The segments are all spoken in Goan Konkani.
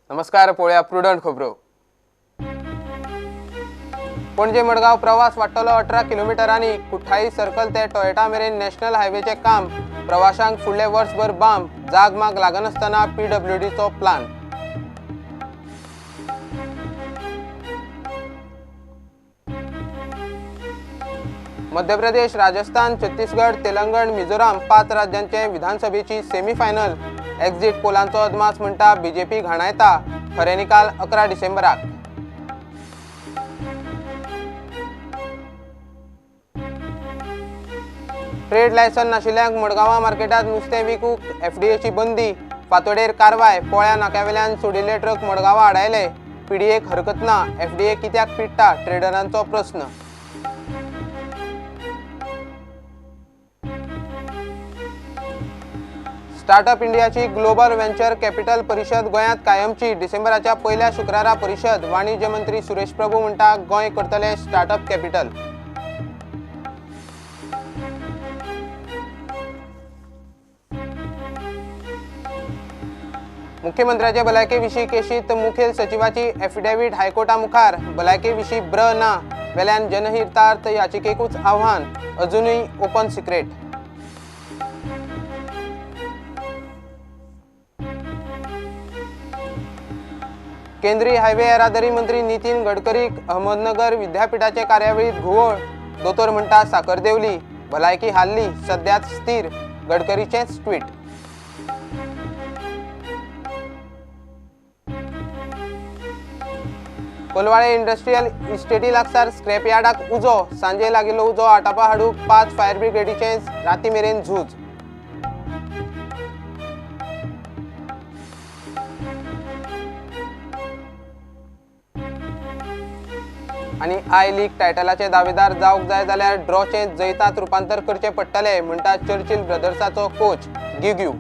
नमस्कार, पळोवया प्रुडंट खबरो. पणजे मडगांव प्रवास वाडटलो 18 किलोमिटरांनी. कुठ्ठाळी सर्कल ते टोयोटा मेरेन नॅशनल हायवेचें काम. प्रवाशांक फुडले वर्सभर बाम. जागमाग लागनासतना पीडब्ल्यूडीचो प्लान. मध्य प्रदेश, राजस्थान, छत्तीसगड, तेलंगण, मिझोराम 5 राज्यांचे विधानसभेची सेमीफायनल. एक्झिट पोलांचो अदमास म्हणटा बीजेपी घाणायता. खरे निकाल 11 डिसेंबराक. ट्रेड लायसन नाशिल्ल्यांक मडगांवां मार्केटांत नुस्तें विकूंक एफडीएची बंदी. फातोडेर कारवाय. पोळ्या नाक्यावेल्यान सोडिल्ले ट्रक मडगांवां आडायले. पीडीएक हरकत ना. एफडीए कित्याक पिडटा? ट्रेडरांचो प्रस्न. स्टार्टअप इंडियाची ग्लोबल व्हेंचर कॅपिटल परिशद गोंयांत कायमची. डिसेंबराच्या पयल्या शुक्रारा परिशद. वाणिज्य मंत्री सुरेश प्रभू म्हणटा गोंय करतले स्टार्टअप कॅपिटल. मुख्यमंत्र्याचे भलायके विशीं केशींत मुखेल सचिवाची एफिडेव्हीट हायकोर्टा मुखार. भलायके विशीं ब्र ना वेल्यान जनहितार्थ याचिकेकूच आव्हान. अजुनूय ओपन सिक्रेट. केंद्रीय हायवे येरादारी मंत्री नितीन गडकरीक अहमदनगर विद्यापीठाचे कार्यावळीत घुंवळ. दोतोर म्हणटा साकर देंवली, भलायकी हाल्ली, सद्याच स्थीर. गडकरीचेंच ट्वीट. कोलवाळे इंडस्ट्रियल इस्टेटी लागसार स्क्रॅप यार्डाक उजो. सांजे लागिल्लो उजो आटापा हाडूंक 5 फायर ब्रिगेडीचें राती मेरेन झूज. आनी I league टायटलाचे दावेदार जावंक जाय जाल्यार ड्रॉचें जैतांत रुपांतर करचें पडटलें म्हणटा चर्चिल ब्रदर्साचो कोच गिग्यू.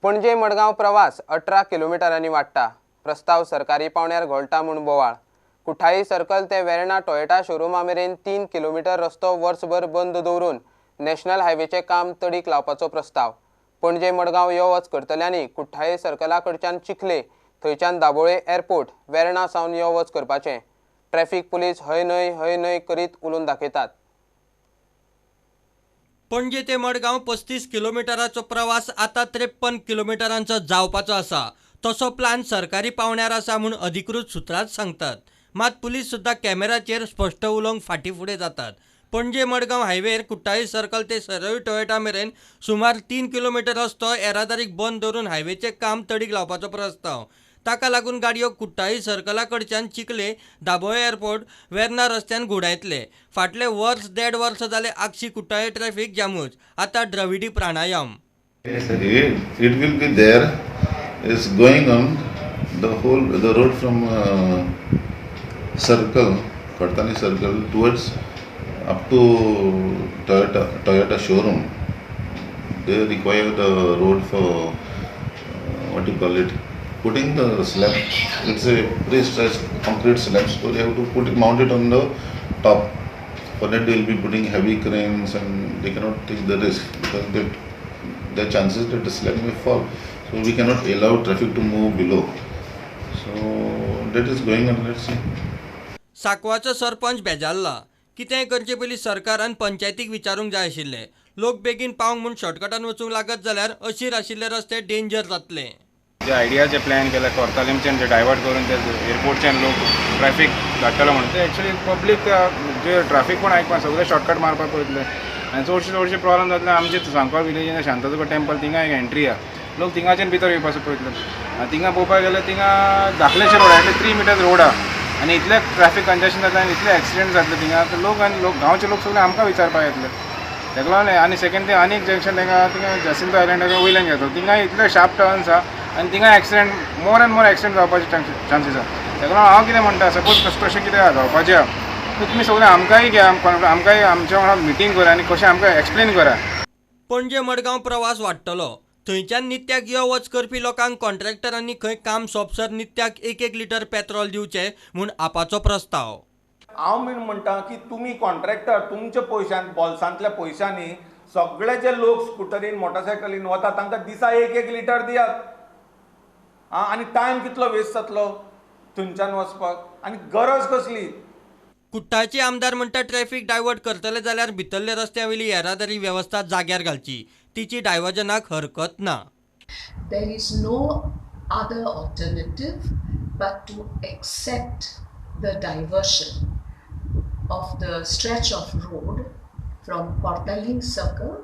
पणजे मडगांव प्रवास 18 किलोमिटरांनी वाडटा. प्रस्ताव सरकारी पावंड्यार घोळटा म्हूण बोवाळ. कुठ्ठाळी सर्कल ते वेर्णा टोयोटा शोरुमा मेरेन 3 किलोमिटर रस्तो वर्सभर बंद दवरून नॅशनल हायवेचें काम तडीक लावपाचो प्रस्ताव. पणजे मडगांव यो वच करतल्यांनी कुठ्ठाळी सर्कला कडच्यान चिखले, थंयच्यान दाबोळे एअरपोर्ट, वेर्णा सावन यो वच करपाचें. ट्रॅफिक पुलीस हय न्हय हय न्हय करीत उलोवन दाखयतात. पणजे ते मडगांव 35 किलोमिटराचो प्रवास आतां 53 किलोमिटरांचो जावपाचो आसा. तसो प्लान सरकारी पावंड्यार आसा म्हूण अधिकृत सुत्रांच सांगतात. मात पुलीस सुद्दां कॅमेराचेर स्पश्ट उलोवंक फाटीं फुडें जातात. पणजे मडगांव हायवेर कुठ्ठाळी सर्कल ते सरळी टोयोटा मेरेन सुमार 3 किलोमिटर रस्तो येरादारीक बंद दवरून हायवेचें काम तडीक लावपाचो प्रस्ताव. ताका लागून गाडयो कुठ्ठाळी सर्कला कडच्यान चिखले, दाबोळे एअरपोर्ट, वेर्णा रस्त्यान घुंवडायतले. फाटले वर्स देड वर्स जाले आगशी कुठ्ठाळी ट्रॅफिक जामूच. आतां द्रविडी प्राणायाम. It will be there. It's going on the whole the road from circle, Cortalim circle towards up to Toyota showroom. They require the road for what you call it, putting the slab. It's a pre-stressed concrete slab, so they have to put it, mount it on the top. For that they will be putting heavy cranes, and they cannot take the risk because there are chances that the slab may fall. So we cannot allow traffic to move below. So that is going on. Let's see. साकवाचो sarpanch बेजारला. कितेंय करचे पयलीं सरकारान पंचायतीक विचारूंक जाय आशिल्लें. लोक बेगीन पावंक म्हूण शॉर्टकटान वचूंक लागत जाल्यार अशीर आशिल्ले रस्ते डेंजर जातले. जे आयडिया जे प्लॅन केला कोर्तालिमच्यान जे डायवर्ट करून ते एअरपोर्टच्यान लोक ट्रॅफिक धाडटलो म्हणून ते एक्चुअली पब्लीक जे ट्रॅफिक पण आयकपा सगळे शॉर्टकट मारपाक पळयतले आनी चडशे चडशे प्रॉब्लम जातले. आमचे सांकवाळ विलेजीन शांतादुर्गा टेम्पल थिंगा एक एंट्री आहा, लोक थिंगाच्यान भितर येवपाचो पळयतले. आनी थिंगा पळोवपाक गेल्यार थिंगा धाकलेशे रोड आहा, 3 मिटर्स रोड आहा आनी इतले ट्रॅफिक कंजेशन जातलें आनी इतले एक्सिडंट जातले थिंगा. लोक आनी लोक गांवचे लोक सगळे आमकां विचारपाक येतले. ताका लागून आनी सेकंड थिंग आनी एक जंक्शन तांकां थिंगा जासिंतो आयलंड वयल्यान घेता थिंगा इतले शार्प टर्न्स आहा आनी थिंगा accident more and more accident जावपाचे चान्सीस आहा. ताका लागून हांव कितें म्हणटा, सपोज कशें कितें जावपाचें आहा तर तुमी सगळें आमकांय घ्या, आमकांय आमच्या वांगडा मिटींग करा आनी कशें आमकां एक्सप्लेन करा. पणजे मडगांव प्रवास वाडटलो. थंयच्यान नित्याक यो वच करपी लोकांक कॉन्ट्रॅक्टरांनी खंय काम सोंपसर नित्याक 1-1 लिटर पेट्रोल दिवचें म्हूण आपाचो प्रस्ताव. हांव म्हणटा की तुमी कॉन्ट्रॅक्टर तुमच्या पयशान बोल्सांतल्या पयशांनी सगळे जे लोक स्कुटरीन मोटरसायकलीन वता तांकां दिसा एक एक लिटर दियात आनी टायम कितलो वेस्ट जातलो थंयच्यान वचपाक आनी गरज कसली. कुट्टाचे आमदार म्हणटा ट्रॅफिक डायवर्ट करतले जाल्यार भितरल्या रस्त्या वयली येरादारी वेवस्था जाग्यार घालची, तिची डायवर्जनाक हरकत ना. There is no other alternative but to accept the diversion of the stretch of road from Cortalim Circle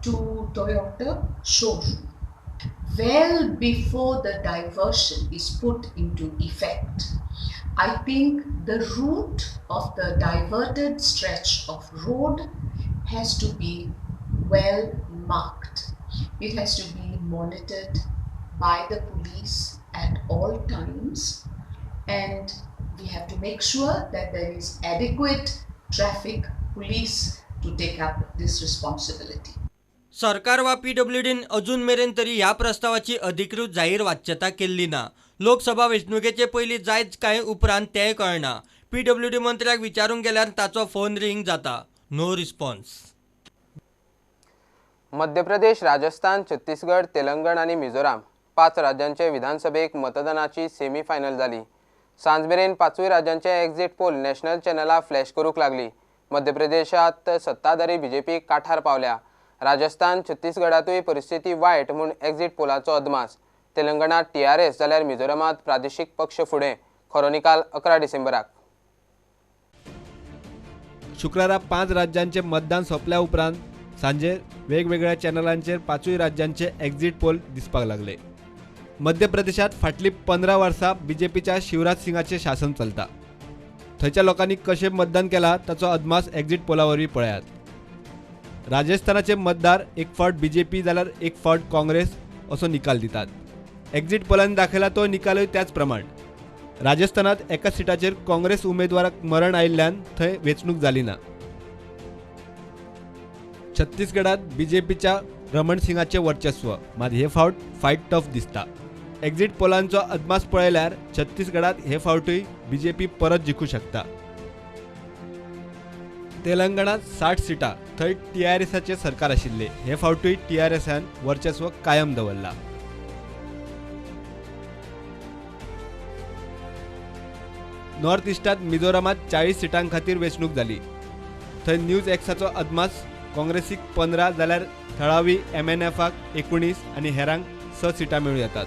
to Toyota showroom. Well before the diversion is put into effect, I think the route of the diverted stretch of road has to be well marked. It has to be monitored by the police at all times, and we have to make sure that there is adequate traffic police to take up this responsibility. सरकार वा पीडब्ल्यूडीन अजून मेरेन तरी ह्या प्रस्तावाची अधिकृत जाहीर वाच्यता केल्ली ना. लोकसभा वेंचणुकेचे पयलीं जायत कांय उपरांत तेंय कळना. पीडब्ल्यूडी मंत्र्याक विचारूंक गेल्यार ताचो फोन रिंग जाता, नो रिस्पॉन्स. मध्य प्रदेश, राजस्थान, छत्तीसगड, तेलंगण आनी मिझोराम 5 राज्यांचे विधानसभेक मतदानाची सेमी फायनल जाली. सांज मेरेन 5 राज्यांचे एक्झिट पोल नॅशनल चॅनला फ्लॅश करूंक लागली. मध्य प्रदेशात सत्ताधारी बीजेपी काठार पावल्या. राजस्थान, छत्तीसगडातूय परिस्थिती वायट म्हूण एक्झिट पोलाचो अदमास. तेलंगणात टीआरएस जाल्यार मिझोरामात प्रादेशीक पक्ष फुडें. खरो निकाल 11 डिसेंबराक. शुक्रारा 5 राज्यांचे मतदान सोंपल्या उपरांत सांजे वेगवेगळ्या चॅनलांचेर 5 राज्यांचे एक्झिट पोल दिसपाक लागले. मध्य प्रदेशात फाटली 15 वर्सां बीजेपीच्या शिवराज सिंगाचें शासन चलता. थंयच्या लोकांनी कशें मतदान केलां ताचो अदमास एक्झिट पोला वरवीं पळयात. राजस्थानाचे मतदार एक फावट बीजेपी जाल्यार एक फावट काँग्रेस असो निकाल दितात. एक्झिट पोलांनी दाखयला तो निकालूय त्याच प्रमाण. राजस्थानात एका सिटाचेर काँग्रेस उमेदवाराक मरण आयिल्ल्यान थंय वेंचणूक जाली ना. छत्तीसगडात बीजेपीच्या रमण सिंगाचें वर्चस्व, मात हे फावट फायट टफ दिसता. एक्झिट पोलांचो अदमास पळयल्यार छत्तीसगडात हे फावटूय बीजेपी परत जिखूं शकता. तेलंगणात 60 सिटां, थंय टीआरएसाचें सरकार आशिल्लें. हे फावटूय टीआरएसान वर्चस्व कायम दवरलां. नॉर्थ इस्टात मिझोरामात 40 सिटां खातीर वेंचणूक जाली. थंय न्यूज एक्साचो अदमास काँग्रेसीक 15 जाल्यार थळावी एमएनएफाक 19 आनी हेरांक 6 सिटां मेळूं येतात.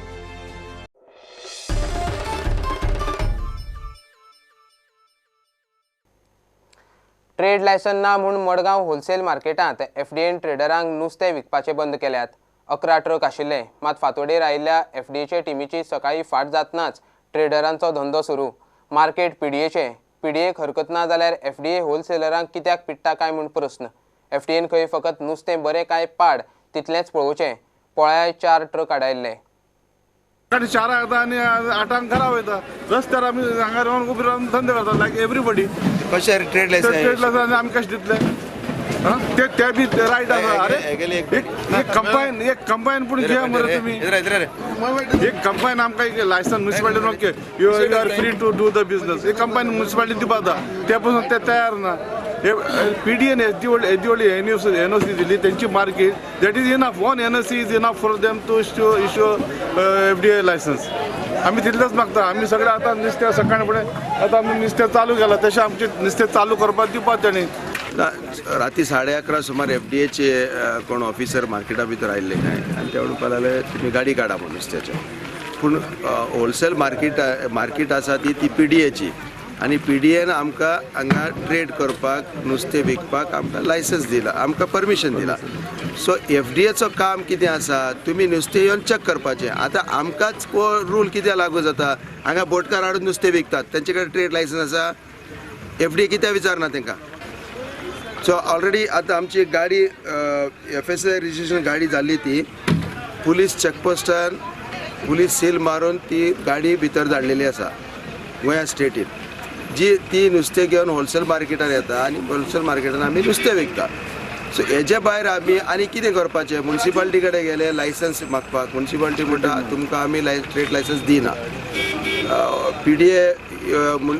ट्रेड लायसन ना म्हूण मडगांव होलसेल मार्केटांत एफडीएन ट्रेडरांक नुस्तें विकपाचें बंद केल्यात. 11 ट्रक आशिल्ले, मात फांतोडेर आयिल्ल्या एफडीएचे टिमीची सकाळीं फाट जातनाच ट्रेडरांचो धंदो सुरू. मार्केट पीडीएचें, पीडीएक हरकत ना जाल्यार एफडीए होलसेलरांक कित्याक पिडटा काय म्हूण प्रस्न. एफडीएन खंय फकत नुस्तें बरें काय पाड तितलेंच पळोवचें. पोळ्याय 4 ट्रक आडायल्ले. 4 येता आनी 8 घरा वयता. रस्त्यार आमी हांगा रावन उबे रावन धंदे करता लायक एवरीबडी. कशें ट्रेड लायसन्स? ट्रेड लायसन्स आमी कशें दितले? ते बी रायट आसा. अरे एक कंबायन पूण घेया मरे तुमी. एक कंबायन आमकां एक licence municipality okay you are free to do the business. एक कंबायन म्युनिसिपालिटी दिवपा जाता, ते पसून ते तयार ना. पीडीएन येदी व्हडली एनओसी दिली तेंची market, that is enough. One NOC is enough for them to issue FDA licence. आमी तितलेंच मागता. आमी सगळे आतां नुस्तें सकाळ फुडें आतां आमी नुस्तें चालू केलां, तशें आमचें नुस्तें चालू करपाक दिवपाक तांणी. राती 11:30 सुमार एफडीएचे कोण ऑफिसर मार्केटा भितर आयिल्ले काय आनी ते म्हणपाक लागले तुमी गाडी काडा म्हूण नुस्त्याचे. पूण होलसेल मार्केट आसा ती पीडीएची आनी पीडीएन आमकां हांगा ट्रेड करपाक नुस्तें विकपाक आमकां लायसन्स दिलां, आमकां परमिशन दिलां. सो एफडीएचो काम कितें आसा, तुमी नुस्तें येवन चॅक करपाचें. आतां आमकांच रूल कित्याक लागू जाता, हांगा बोटकार हाडून नुस्तें विकतात, तेंचे कडेन ट्रेड लायसन्स आसा, एफडीए कित्याक विचारना तांकां? सो ऑलरेडी आतां आमची गाडी एफएसआय रजिस्ट्रेशन गाडी जाल्ली ती पुलीस चॅकपोस्टान पुलीस सील मारून ती गाडी भितर धाडलेली आसा गोंया स्टेटीन. जी ती नुस्तें घेवन होलसेल मार्केटान येता आनी होलसेल मार्केटान आमी नुस्तें विकता. सो हेजे भायर आमी आनी कितें करपाचें? म्युनिसिपालिटी कडेन गेले लायसन्स मागपाक, म्युनिसिपालिटी म्हणटा तुमकां आमी ट्रेड लायसन्स दिना. P D A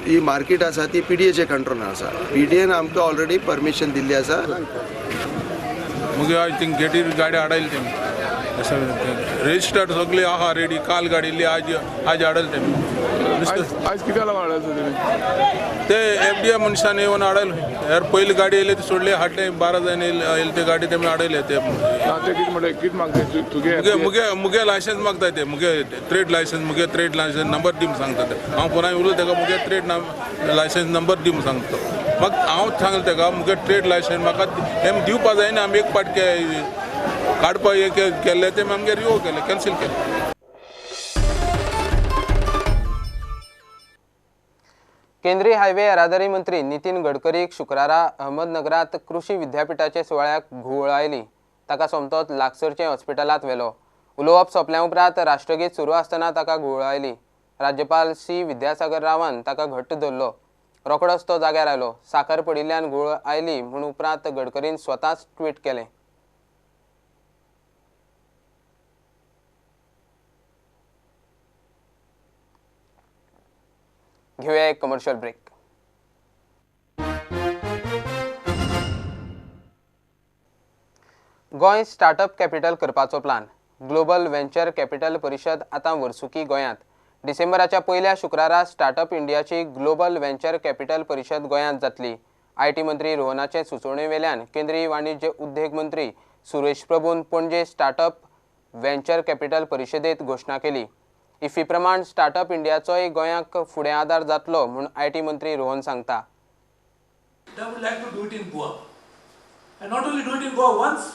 he market आसा ती पी डी एच्या कंट्रोलान आसा. पी डी एन आमकां ऑलरेडी परमिशन दिल्ली आसा. मुगे I think गेटीर गाडी हाडयली तेमी, रजिस्टर्ड सगळी आहा रेडी, काल गाडी इल्ली आज आज हाडयली तेमी. आज कित्याक लागून हाडयले तेमी? ते एफ डी ए मनशान येवन हाडयले. यार पयली गाडी येयली ती सोडली, हाडले 12 जाण येयले ते गाडी तेमी हाडयले. ते कितें म्हणटा, कितें मागता तुगे? मुगे मुगे लायसन्स मागता ते, मुगे ट्रेड लायसन्स, मुगे ट्रेड लायसन्स नंबर दी म्हूण सांगता ते. हांव फोनार उलयता तेका, मुगे ट्रेड लायसन्स नंबर दी म्हूण सांगता. म्हाका हांव सांगलें तेका मुगे ट्रेड लायसन्स म्हाका हेम दिवपा जायना, आमी एक पाट काडपा हे केल्लें तें आमगे रिवो केलें, कॅन्सील केलें. केंद्रीय हायवे येरादारी मंत्री नितीन गडकरीक शुक्रारा अहमदनगरात कृषी विद्यापीठाचे सुवाळ्याक घुंवळ आयली. ताका सोमतोच लागसरचे हॉस्पिटलांत व्हेलो. उलोवप सोंपल्या उपरांत राष्ट्रगीत सुरू आसतना ताका घुंवळ आयली. राज्यपाल सी विद्यासागर रावान ताका घट्ट धरलो. रोखडोच तो जाग्यार आयलो. साकर पडिल्ल्यान घुंवळ आयली म्हूण उपरांत गडकरीन स्वताच ट्वीट केलें. घेऊया एक commercial break. Goa startup capital करपाचो प्लान. ग्लोबल व्हेंचर कॅपिटल परिशद आतां वर्सुकी गोंयांत. डिसेंबराच्या पयल्या शुक्रारा स्टार्टअप इंडियाची ग्लोबल व्हेंचर कॅपिटल परिशद गोंयांत जातली. I T मंत्री रोहनाचे सुचोवणे वेल्यान केंद्रीय वाणिज्य उद्देग मंत्री सुरेश प्रभून पणजे स्टार्टअप व्हेंचर कॅपिटल परिशदेत घोशणा केली. इफ्फी प्रमाण स्टार्टअप इंडियाचोय गोंयाक फुडें आदार जातलो म्हूण I T मंत्री रोहन सांगता. I would like to do it in Goa. And not only do it in Goa once,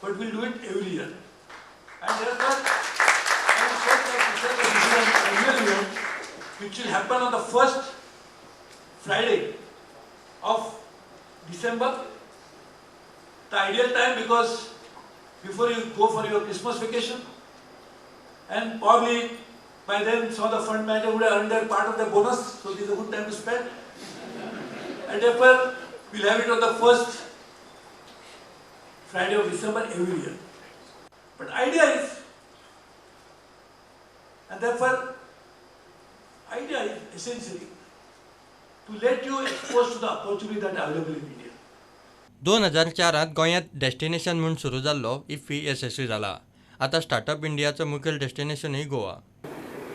but we'll do it every year. And therefore, I would first like to say that this is an annual event which will happen on the first Friday of December. The ideal time, because before you go for your Christmas vacation, and probably by then some of the fund manager would have earned their part of their bonus, so this is a good time to spend. And therefore, we'll have it on the first Friday of December every year. But idea is, and therefore, idea is essentially to let you expose to the opportunity that are available in India. 2004 गोंयांत डेस्टिनेशन म्हूण सुरू जाल्लो इफ्फी यशस्वी जाला. आतां स्टार्टअप इंडियाचो मुखेल डेस्टिनेशनूय Goa.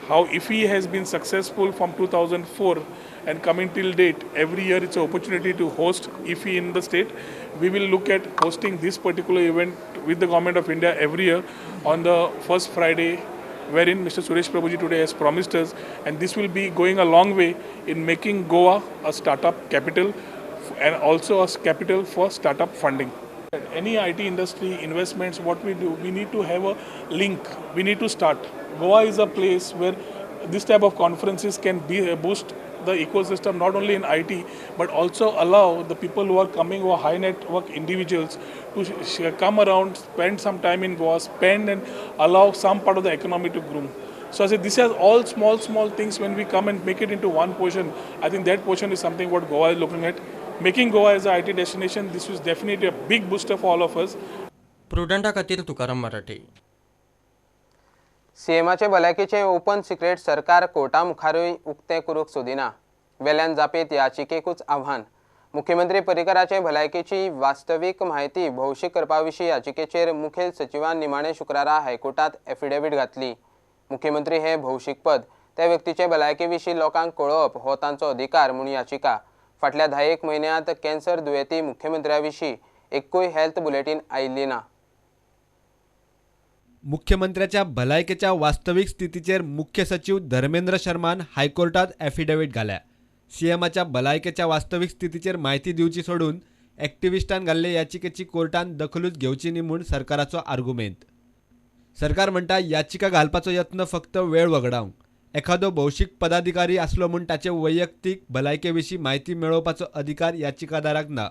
How IFFI has been successful from 2004 and coming till date, every year it's an opportunity to host IFFI in the state. We will look at hosting this particular event with the Government of India every year on the first Friday, wherein Mr. Suresh Prabhuji today has promised us, and this will be going a long way in making Goa a startup capital and also a capital for startup funding. Any IT industry investments, what we do, we need to have a link, we need to start. Goa is a place where this type of conferences can be, boost the ecosystem not only in IT but also allow the people who are coming, who are high network individuals, to come around, spend some time in Goa, spend and allow some part of the economy to groom. So I say this is all small things. When we come and make it into one portion, I think that portion is something what Goa is looking at. Making Goa as an IT destination, this is definitely a big booster for all of us. प्रुडंटा खातीर तुकाराम मराठे. सीएमाचे भलायकेचे ओपन सिक्रेट सरकार कोर्टा मुखारूय उक्तें करूंक सोदिना. वेल्यान जापेत याचिकेकूच आव्हान. मुख्यमंत्री पर्रीकराचे भलायकेची वास्तवीक म्हायती भौशीक करपा विशीं याचिकेचेर मुखेल सचिवान निमाणे शुक्रारा हायकोर्टात एफिडेवीट घातली. मुख्यमंत्री हे भौशीक पद, त्या व्यक्तीचे भलायके विशीं लोकांक कळोवप हो तांचो अधिकार म्हूण याचिका. फाटल्या 10 म्हयन्यांत कॅन्सर दुयेंती मुख्यमंत्र्या विशीं एक्कूय हेल्थ बुलेटीन आयिल्ली ना. मुख्यमंत्र्याच्या भलायकेच्या वास्तवीक स्थितीचेर मुख्य सचिव धर्मेंद्र शर्मान हायकोर्टात एफिडेवीट घाल्या. सीएमाच्या भलायकेच्या वास्तवीक स्थितीचेर म्हायती दिवची सोडून एक्टिविस्टान घाल्ले याचिकेची कोर्टान दखलूच घेवची न्ही म्हूण सरकाराचो आर्गुमेंत. सरकार म्हणटा याचिका घालपाचो यत्न फक्त वेळ वगडावंक. एखादो भौशीक पदाधिकारी आसलो म्हूण ताचे वैयक्तीक भलायके विशीं म्हायती मेळोवपाचो अधिकार याचिकादाराक ना.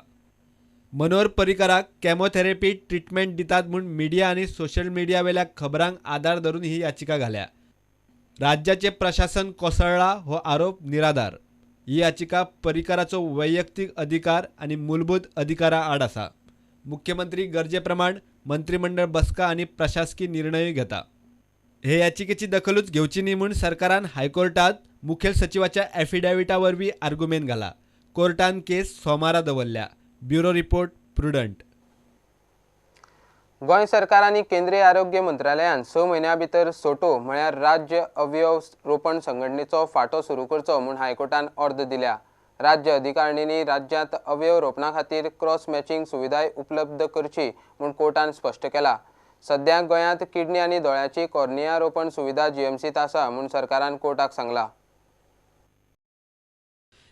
मनोहर पर्रीकराक केमोथेरपी ट्रिटमेंट दितात म्हूण मिडिया आनी सोशल मिडिया वेल्या खबरांक आदार धरून ही याचिका घाल्या. राज्याचे प्रशासन कोसळ्ळा हो आरोप निराधार. ही याचिका पर्रीकराचो वैयक्तीक अधिकार आनी मूलभूत अधिकारा आड आसा. मुख्यमंत्री गरजे प्रमाण मंत्रिमंडळ बसका आनी प्रशासकी निर्णय घेता. हे याचिकेची दखलूच घेवची न्ही म्हूण सरकारान हायकोर्टात मुखेल सचिवाच्या एफिडेविटा वरवीं आर्गुमेंत घाला. कोर्टान केस सोमारा दवरल्या. Bureau report, Prudent. Goa सरकार आनी केंद्रीय आरोग्य मंत्रालयान 6 म्हयन्यां भितर सोटो म्हळ्यार राज्य अवयव रोपण संघटनेचो फांटो सुरू करचो म्हूण हायकोर्टान ऑर्द दिल्या. राज्य अधिकारिणींनी राज्यांत अवयव रोपणा खातीर क्रॉस मॅचिंग सुविधाय उपलब्ध करची म्हूण कोर्टान स्पश्ट केला. सद्या गोंयांत किडनी आनी दोळ्याची कॉर्निया रोपण सुविधा जीएमसींत आसा म्हूण सरकारान कोर्टाक सांगला.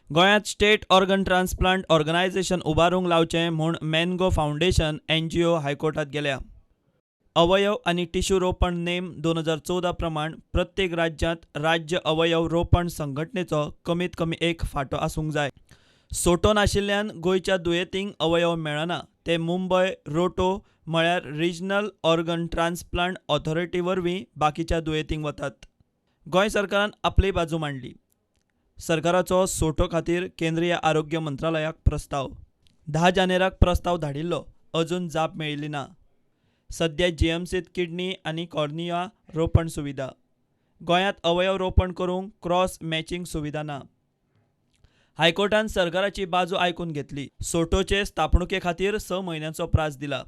गोंयांत स्टेट ऑर्गन ट्रान्सप्लांट ऑर्गनायझेशन उबारूंक लावचें म्हूण मॅनगो फावंडेशन एनजीओ हायकोर्टांत गेल्या. अवयव आनी टिश्यू रोपण नेम 2014 प्रमाण प्रत्येक राज्यांत राज्य अवयव रोपण संघटनेचो कमीत कमी एक फांटो आसूंक जाय. सोटो नाशिल्ल्यान गोंयच्या दुयेंतींक अवयव मेळना ते मुंबय रोटो म्हळ्यार रिजनल ऑर्गन ट्रान्सप्लांट ऑथॉरिटी वरवीं बाकीच्या दुयेंतींक वतात. गोंय सरकारान आपली बाजू मांडली. सरकाराचो सोटो खातीर केंद्रीय आरोग्य मंत्रालयाक प्रस्ताव 10 जानेराक प्रस्ताव धाडिल्लो, अजून जाप मेळिल्ली ना. सद्या जीएमसींत किडनी आनी कॉर्निया रोपण सुविधा, गोंयांत अवयव रोपण करूंक क्रॉस मॅचिंग सुविधा ना. हायकोर्टान सरकाराची बाजू आयकून घेतली. सोटोचे स्थापणुके खातीर 6 म्हयन्यांचो प्रास दिला.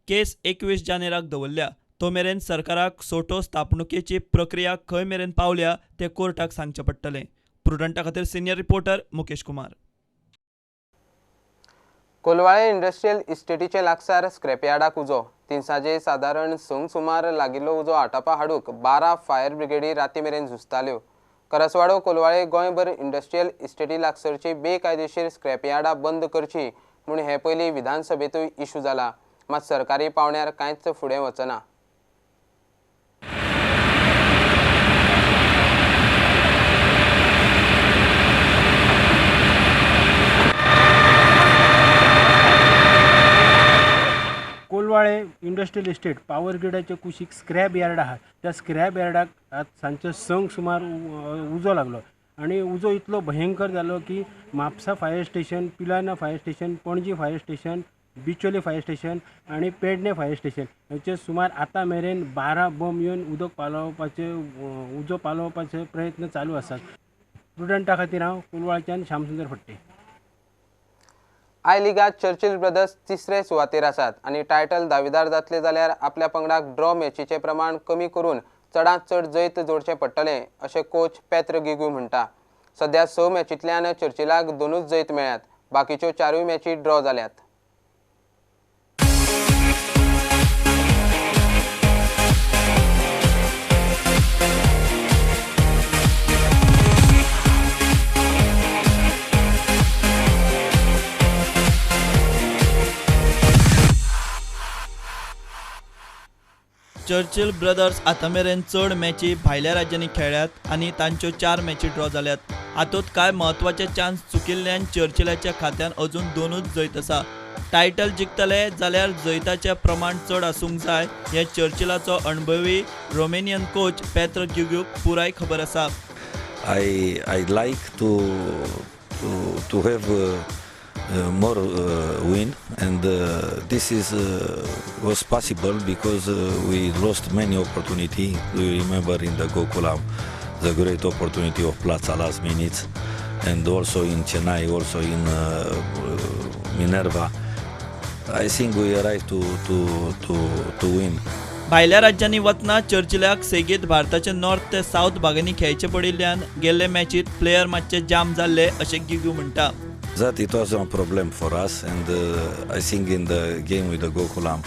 केस 21 जानेराक दवरल्या. तो मेरेन सरकाराक सोटो स्थापणुकेची प्रक्रिया खंय मेरेन पावल्या तें कोर्टाक सांगचें पडटलें. प्रुडंटा खातीर senior reporter Mukesh Kumar. Colvale industrial इस्टेटीचे लागसार स्क्रॅपयार्डाक उजो. तिनसांजे सादारण 6 सुमार लागिल्लो उजो आटापा हाडूंक 12 फायर ब्रिगेडी राती मेरेन झुजताल्यो. करसवाडो कोलवाळे गोंयभर इंडस्ट्रियल इस्टेटी लागसरची बेकायदेशीर स्क्रॅपयार्डां बंद करची म्हूण हे पयलीं विधानसभेंतूय इशू जाला, मात सरकारी पावंड्यार कांयच फुडें वचना. कोलवाळे इंडस्ट्रियल इस्टेट पावर ग्रिडाच्या कुशीक स्क्रॅप यार्ड आहा. त्या स्क्रॅप यार्डाक आज सांजचे 6 सुमार उजो लागलो आनी उजो इतलो भयंकर जालो की Mapusa fire station, Pilerne fire station, Panaji fire station, Bicholim fire station आनी पेडणे फायर स्टेशन हेचे सुमार आतां मेरेन 12 बम येवन उदक पालोवपाचे उजो पालोवपाचे प्रयत्न चालू आसात. प्रुडंटा खातीर हांव कोलवाळच्यान श्यामसुंदर फडते. I लिगांत चर्चिल ब्रदर्स तिसरे सुवातेर आसात आनी टायटल दावेदार जातले जाल्यार आपल्या पंगडाक ड्रॉ मॅचीचें प्रमाण कमी करून चडांत चड जैत जोडचें पडटलें अशें कोच पेत्र गिगू म्हणटा. सद्या 6 मॅचींतल्यान चर्चिलाक 2च जैत मेळ्ळ्यात, बाकीच्यो 4 मॅची ड्रॉ जाल्यात. चर्चिल ब्रदर्स आतां मेरेन चड मॅची भायल्या राज्यांनी खेळ्ळ्यात आनी तांच्यो 4 मॅची ड्रॉ जाल्यात. हातूंत कांय म्हत्वाचे चान्स चुकिल्ल्यान चर्चिलाच्या खात्यान अजून 2च जैत आसा. टायटल जिखतले जाल्यार जैताचें प्रमाण चड आसूंक जाय हें चर्चिलाचो अणभवी रोमेनियन कोच पेत्र ग्युग्यूक पुराय खबर आसा. I like to have more win, and this is was possible because we lost many opportunity. We remember in the Gokulam the great opportunity of Plaza last minutes, and also in Chennai, also in Minerva. I think we arrived to win. भायल्या राज्यांनी वतना चर्चिलाक सेगीत भारताचे नॉर्थ ते सावथ भागांनी खेळचे पडिल्ल्यान गेल्ले मॅचीत प्लेयर मातशे जाम जाल्ले अशें गिगू म्हणटा. That it was a problem for us, and I think in the game with the Gokulam,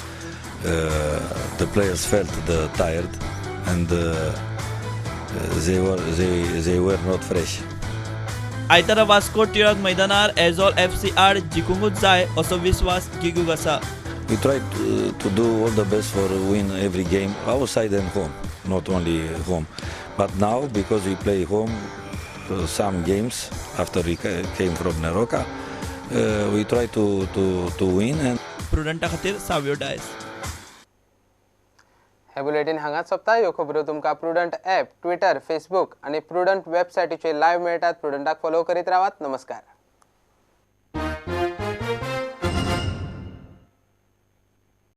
the players felt the tired, and they were not fresh. आयतारा वास्को टिळक मैदानार एझॉल FC आड जिखूंकूच जाय असो विस्वास गिगूक आसा. We try to do all the best for win every game outside and home, not only home. But now because we play home some games after we came from Neroca, we try to win. And प्रुडंटा खातीर साव्यो डायस. हे बुलेटिन हांगाच सोंपता. ह्यो खबरो तुमकां प्रुडंट ॲप, ट्विटर, फेसबूक आनी प्रुडंट वेबसायटीचेर लायव्ह मेळटात. प्रुडंटाक फॉलो करीत रावात. नमस्कार.